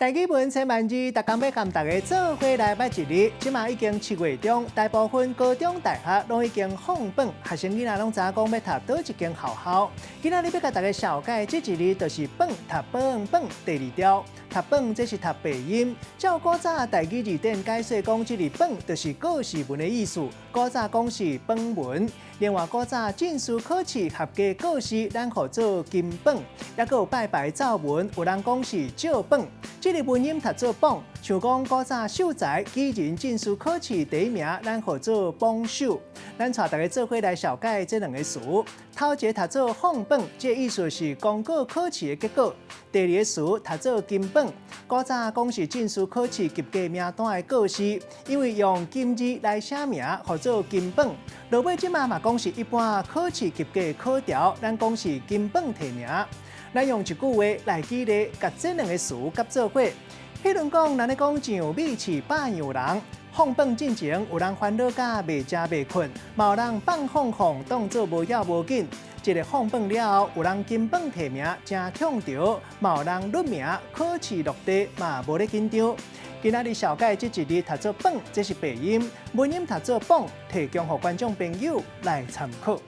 台語文千萬字，逐工欲共大家做伙來捌一字。這馬已經7月中，大部分高中、大學攏已經放榜，學生囡仔攏知影講欲讀佗一間學校。今仔日欲共大家紹介這一字，就是榜，讀榜榜第二調。讀榜這是讀白音。照古早台語字典解說講，這字榜就是告示文的意思。古早講是榜文。另外，古早進士考試合格告示，咱號做金榜，抑閣有拜拜奏文，有人講是照榜。這个文音讀做榜，像講古早秀才舉人進士考試第一名，咱號做榜首。咱帶大家做伙來紹介這兩个詞。頭一个讀做放榜，這个意思是公告考試的結果。第二个詞讀做金榜，古早講是進士考試及格名單的告示，因為用金字來寫名，號做金榜。落尾這馬嘛講是一般考試及格考條，咱講是金榜題名。咱用一句話來舉例，共這兩个詞夾做伙。譬如講，咱咧講上米飼百樣人，放榜進前有人煩惱甲袂食袂睏，嘛有人放放放當做無要無緊。這个放榜了後，有人金榜題名誠痛著，嘛有人匿名考試落地嘛無咧緊張。今仔日紹介這一字讀做榜，這是白音，文音讀做榜，提供予觀眾朋友來參考。